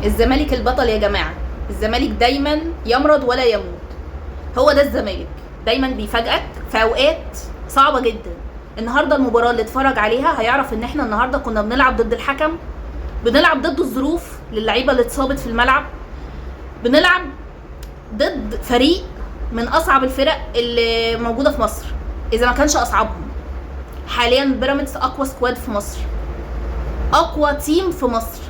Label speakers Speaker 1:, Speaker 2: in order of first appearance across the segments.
Speaker 1: الزمالك البطل يا جماعة. الزمالك دايما يمرض ولا يموت. هو ده الزمالك، دايما بيفاجئك في اوقات صعبة جدا. النهارده المباراة اللي اتفرج عليها هيعرف ان احنا النهارده كنا بنلعب ضد الحكم، بنلعب ضد الظروف للعيبة اللي اتصابت في الملعب، بنلعب ضد فريق من اصعب الفرق اللي موجودة في مصر اذا ما كانش اصعبهم. حاليا بيراميدز اقوى squad في مصر، اقوى team في مصر،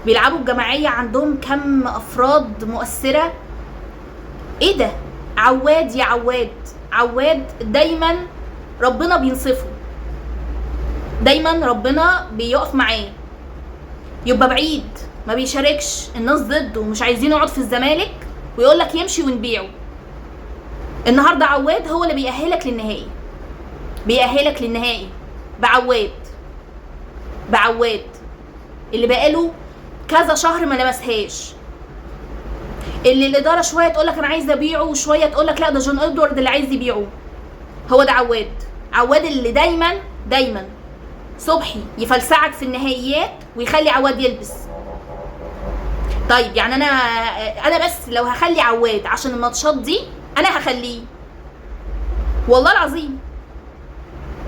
Speaker 1: بيلعبوا بجماعيه، عندهم كم افراد مؤثرة. ايه ده؟ عواد يا عواد، عواد دايما ربنا بينصفه، دايما ربنا بيقف معاه، يبقى بعيد ما بيشاركش، الناس ضده ومش عايزين يقعد في الزمالك ويقول لك يمشي ونبيعه. النهارده عواد هو اللي بيأهلك للنهائي، بيأهلك للنهائي بعواد، بعواد اللي بقاله كذا شهر ما لمسهاش، اللي الادارة شوية تقول لك انا عايز ابيعه وشوية تقول لك لا ده جون ادوارد اللي عايز يبيعه. هو ده عواد، عواد اللي دايما دايما صبحي يفلسعك في النهائيات ويخلي عواد يلبس. طيب يعني انا بس لو هخلي عواد عشان الماتشات دي انا هخليه، والله العظيم.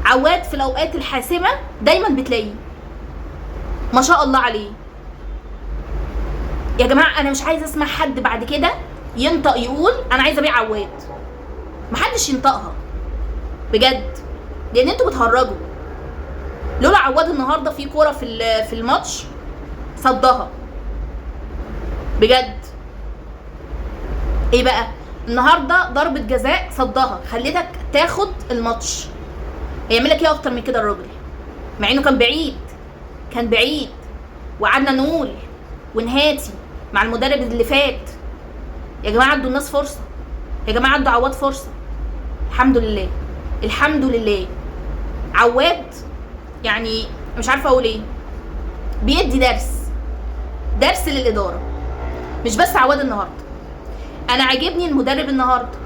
Speaker 1: عواد في الاوقات الحاسمة دايما بتلاقيه، ما شاء الله عليه. يا جماعة انا مش عايزه اسمع حد بعد كده ينطق يقول انا عايزه ابيع عواد، محدش ينطقها بجد، لان انتوا بتهرجوا. لولا عواد النهارده في كورة في الماتش صدها بجد. ايه بقى النهارده؟ ضربه جزاء صدها خلتك تاخد الماتش. هيعمل لك ايه اكتر من كده الراجل؟ مع انه كان بعيد، كان بعيد، وقعدنا نقول ونهاتي مع المدرب اللي فات يا جماعة ادوا الناس فرصة، يا جماعة ادوا عواد فرصة. الحمد لله، الحمد لله. عواد يعني مش عارفه اقول ايه، بيدي درس، درس للادارة. مش بس عواد النهارده، انا عاجبني المدرب النهارده.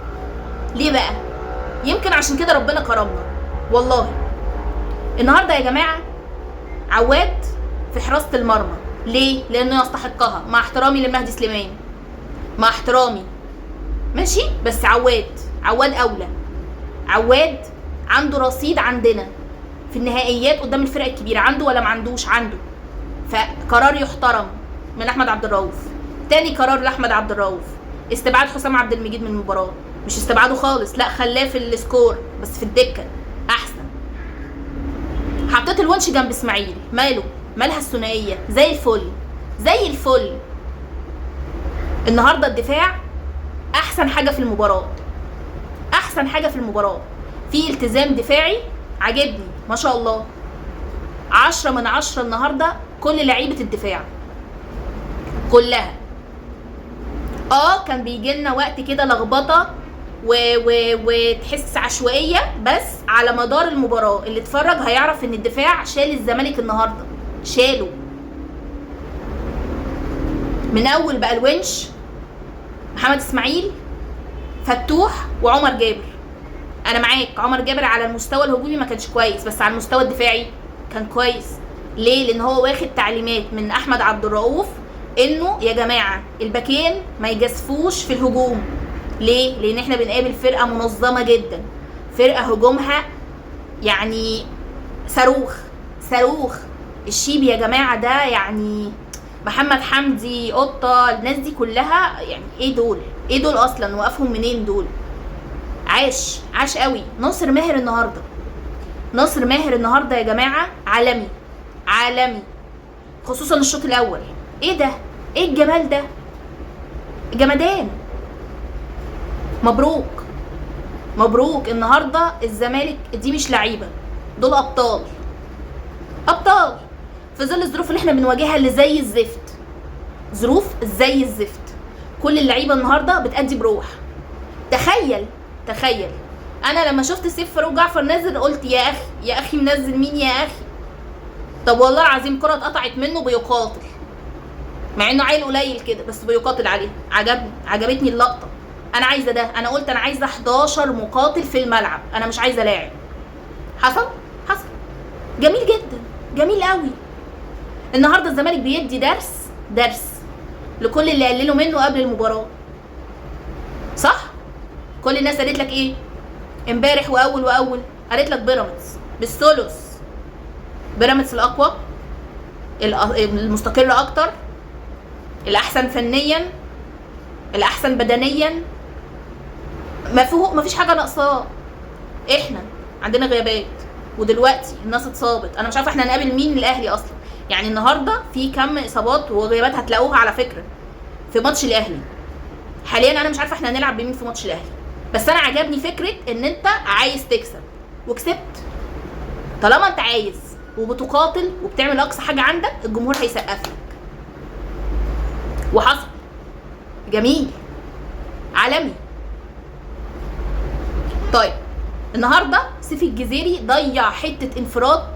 Speaker 1: ليه بقى؟ يمكن عشان كده ربنا كرمنا والله. النهارده يا جماعة عواد في حراسة المرمى. ليه؟ لانه يستحقها، مع احترامي لمهدي سليمان، مع احترامي ماشي، بس عواد، عواد اولى. عواد عنده رصيد عندنا في النهائيات قدام الفرق الكبيرة، عنده ولا ما عندوش؟ عنده. فقرار يحترم من احمد عبد الرؤوف. تاني قرار لاحمد عبد الرؤوف استبعاد حسام عبد المجيد من المباراة. مش استبعاده خالص، لا خلاه في ال score بس في الدكة احسن. حطيت الونش جنب اسماعيل، ماله؟ مالها الثنائية؟ زي الفل، زي الفل. النهارده الدفاع احسن حاجة في المباراة، احسن حاجة في المباراة. في التزام دفاعي عجبني ما شاء الله، 10 من 10 النهارده كل لعيبة الدفاع كلها. كان بيجي لنا وقت كده لخبطة وتحس عشوائية، بس على مدار المباراة اللي اتفرج هيعرف ان الدفاع شال الزمالك النهارده، شاله من اول بقى الونش، محمد اسماعيل، فتوح، وعمر جابر. انا معاك عمر جابر على المستوى الهجومي ما كانش كويس، بس على المستوى الدفاعي كان كويس. ليه؟ لان هو واخد تعليمات من احمد عبد الرؤوف انه يا جماعة الباكين ما يجازفوش في الهجوم. ليه؟ لان احنا بنقابل فرقه منظمة جدا، فرقه هجومها يعني صاروخ، صاروخ. الشيبي يا جماعة ده يعني محمد حمدي، قطة، الناس دي كلها يعني ايه دول؟ ايه دول اصلا؟ وقفهم منين دول؟ عاش، عاش قوي. ناصر ماهر النهارده، ناصر ماهر النهارده يا جماعة عالمي، عالمي، خصوصا الشوط الاول. ايه ده؟ ايه الجمال ده؟ جمدان. مبروك، مبروك. النهارده الزمالك دي مش لعيبة، دول ابطال، ابطال في ظل الظروف اللي احنا بنواجهها اللي زي الزفت، ظروف زي الزفت. كل اللعيبة النهارده بتأدي بروح. تخيل، تخيل انا لما شفت سيف فاروق جعفر نازل قلت يا اخي، يا اخي منزل مين يا اخي؟ طب والله العظيم كرة اتقطعت منه بيقاتل، مع انه عيل قليل كده بس بيقاتل عليه. عجبني، عجبتني اللقطة. انا عايزه ده، انا قلت انا عايزه 11 مقاتل في الملعب، انا مش عايزه لاعب. حصل، حصل. جميل جدا، جميل قوي. النهارده الزمالك بيدي درس، درس لكل اللي قللوا منه قبل المباراة، صح؟ كل الناس قالت لك ايه امبارح واول قالت لك بيراميدز بالثلث، بيراميدز الاقوى، المستقر اكتر، الاحسن فنيا، الاحسن بدنيا، ما فيش حاجة ناقصاه. احنا عندنا غيابات ودلوقتي الناس اتصابت، انا مش عارفه احنا هنقابل مين الاهلي اصلا. يعني النهارده في كم اصابات وغيابات هتلاقوها على فكرة في ماتش الاهلي. حاليا انا مش عارفه احنا هنلعب بمين في ماتش الاهلي، بس انا عجبني فكرة ان انت عايز تكسب وكسبت. طالما انت عايز وبتقاتل وبتعمل اقصى حاجة عندك، الجمهور هيسقف لك. وحصل. جميل، عالمي. طيب النهارده سيف الجزيري ضيع حتة انفراد،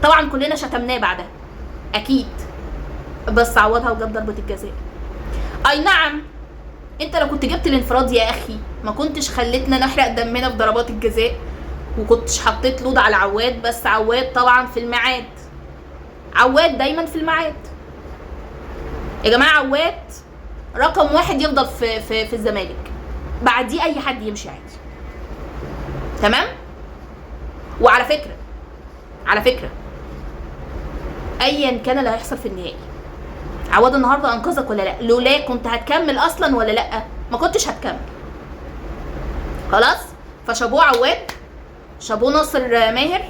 Speaker 1: طبعا كلنا شتمناه بعدها اكيد، بس عوضها وجاب ضربه الجزاء. اي نعم، انت لو كنت جبت الانفراد يا اخي ما كنتش خليتنا نحرق دمنا في ضربات الجزاء، وكنتش حطيت لود على عواد. بس عواد طبعا في الميعاد، عواد دايما في الميعاد يا جماعة. عواد رقم واحد يفضل في في في الزمالك، بعديه اي حد يمشي عادي. تمام. وعلى فكرة، على فكرة ايا كان اللي هيحصل في النهائي، عواد النهارده انقذك ولا لا؟ لولا كنت هتكمل اصلا ولا لا؟ ما كنتش هتكمل. خلاص. فشابوه عواد، شابوه ناصر ماهر،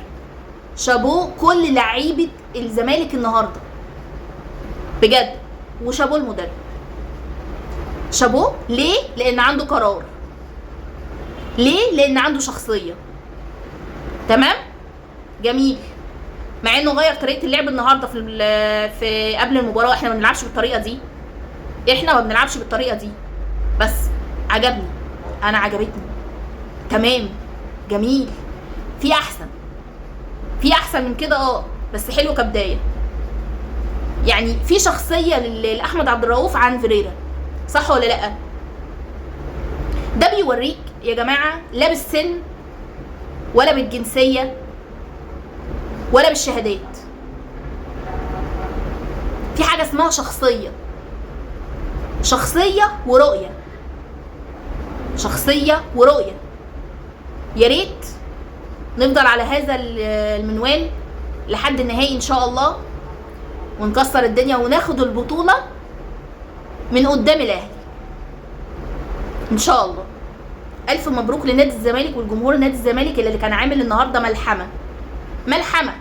Speaker 1: شابوه كل لعيبة الزمالك النهارده بجد، وشابوه المدرب. شابوه ليه؟ لان عنده قرار. ليه؟ لان عنده شخصية. تمام؟ جميل. مع انه غير طريقه اللعب النهارده في قبل المباراة. احنا ما بنلعبش بالطريقة دي، احنا ما بنلعبش بالطريقة دي، بس عجبني، انا عجبتني. تمام، جميل. في احسن، في احسن من كده، بس حلو كبداية. يعني في شخصية لاحمد عبد الرؤوف عن فيريرا، صح ولا لا؟ ده بيوريك يا جماعة لا بالسن ولا بالجنسيه ولا بالشهادات، في حاجة اسمها شخصية، شخصية ورؤية، شخصية ورؤية. يا ريت نفضل على هذا المنوال لحد النهائي ان شاء الله، ونكسر الدنيا وناخد البطولة من قدام الاهلي ان شاء الله. الف مبروك لنادي الزمالك والجمهور نادي الزمالك اللي كان عامل النهارده ملحمة، ملحمة.